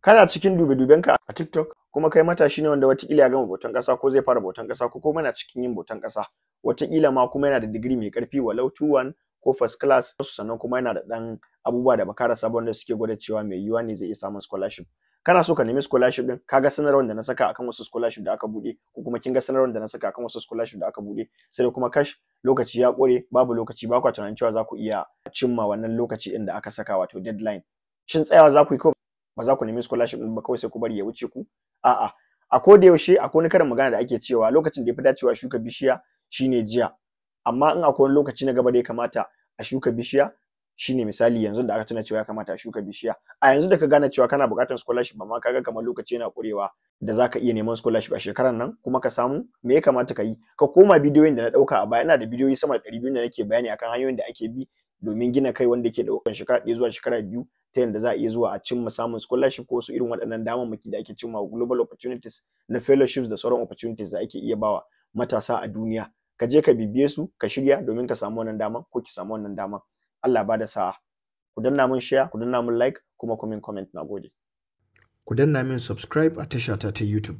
Kana cikin dube-dubenka a TikTok, kuma kai matashi ne wanda watakila ya gama bautan ƙasa ko zai fara bautan ƙasa, ko kuma yana cikin yin bautan ƙasa, watakila ma kuma yana da digiri mai ƙarfi, walau 2-1 ko first class, sannan kuma yana da ɗan abubuwa da baka rasa ba wanda suke gwada cewa mai yiwuwa ne zai iya samun scholarship. Kana so ka nemi scholarship din, kaga sanarwar da na saka akan wasu scholarship da aka bude, ko kuma kin ga sanarwar da na saka akan wasu scholarship da aka bude, sai da kuma kash, lokaci ya kore, babu lokaci, ba kwa tunanin cewa za ku iya cimma wannan lokaci din da aka saka, wato deadline. Shin tsayawa za ku yi ko ba za ku nemi scholarship din ba, kawai sai ku bari ya wuce ku? A'a, a koda yaushe akwai wani karin magana da ake cewa lokacin da ya fi dacewa shuka bishiya shine jiya, amma in akwai wani lokaci na gaba da ya kamata a shuka bishiya, shine misali yanzu da aka tuna cewa ya kamata a shuka bishiya. A yanzu da ka gane cewa kana buƙatar scholarship, amma kaga kamar lokaci yana ƙurewa da zaka iya neman scholarship a shekarar nan kuma ka samu, me ya kamata ka yi? Ka koma bidiyoyin da na ɗauka a baya. Ina da bidiyoyi sama da 200 da nake bayani akan hanyoyin da ake bi domin gina kai wanda yake ɗaukan shekara 1 zuwa shekara 2, ta yanda za a iya zuwa a cimma samun scholarship ko wasu irin waɗannan damammaki da ake cimma, global opportunities na fellowships da sauran opportunities da ake iya bawa matasa a duniya. Ka je ka bibiye su, ka shirya domin ka samu wannan daman ko ki samu wannan daman. Allah ba da sa'a. Ku danna mun share, ku danna mun like, kuma ku min comment. Nagode. Ku danna min subscribe a tashata ta YouTube.